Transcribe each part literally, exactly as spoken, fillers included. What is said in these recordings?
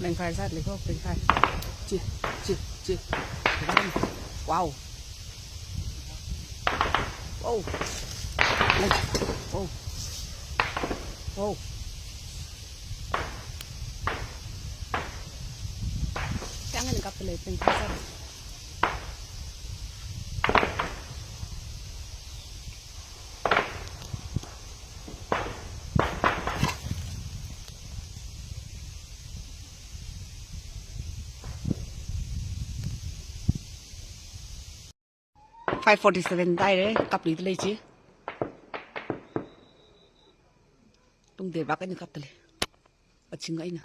Lengkhai sat le ko, lengkhai. Chi, chi, chi. Wow. Wow. Leng. Wow. Wow. Siang ni kap le, lengkhai sat. Five forty-seven tai le, kap li te le chi. Tung de bak ni kap te le. A ching ai na.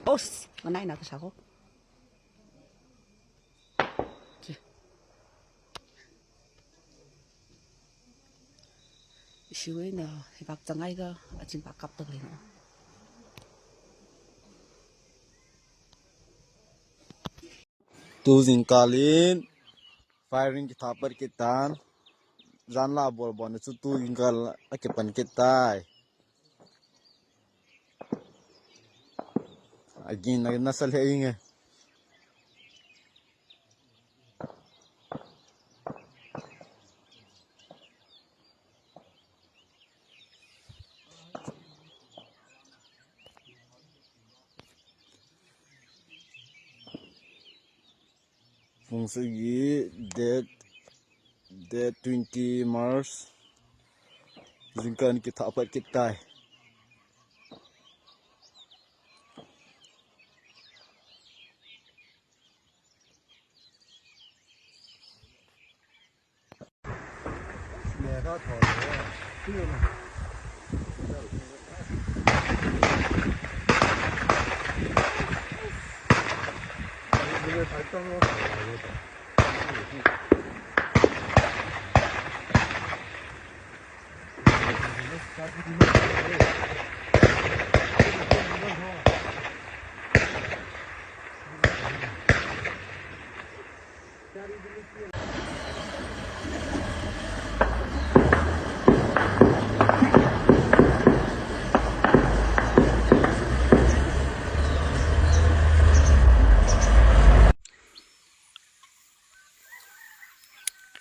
Os, nganai na ka sa ko. Chi. Siwei na, hibak changai ka, a ching ka kap tak le na. Tu jingkah in firing kitha pat kit tan, jan la bol bol na chu tu jingkah a kipan kit tai. Again, na, nasa le inge. Pung sagi, date, date twenty March. Jingkah in kitha pat kit tai.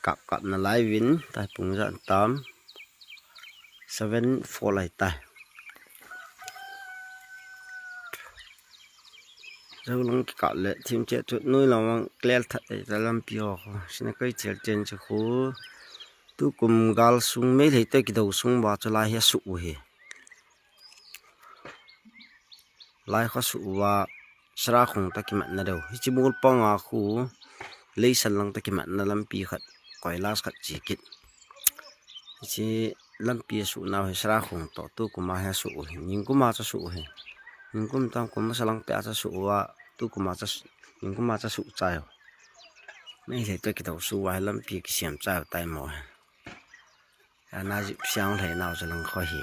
Kap kap na lai vin, tai pung jan tam. Seven four lai tai. Jou lang kikap le, thim che tu nui lang wang clear that ei ta lampi ho ko. Sina kai chel chen che ko. Tukum gal sung Meitei te kidou sung ba chu lai hi a suh u hi. Lai kho suh uva Sarakhong ta kimatna deu. Hichi mol panga khu Leisan lang ta kimatna lampi khat, koilas khat chi kit. Hichi lampi a suh nau hi Sarakhong to tukum a hi a suh u hi. Ningkum a cha suh u hi. Ningkum tam kum masa lang pe a cha suh uva tukum a cha s-, ningkum a cha suh chai u. Meitei te kidou sung uva hi lampi kisiam chai u tai mo hi. Ana jip siang lhei nau chu lang kho hi.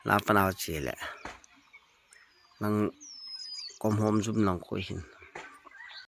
La pa nau chi le. Lang kom hom jum lang kho hin.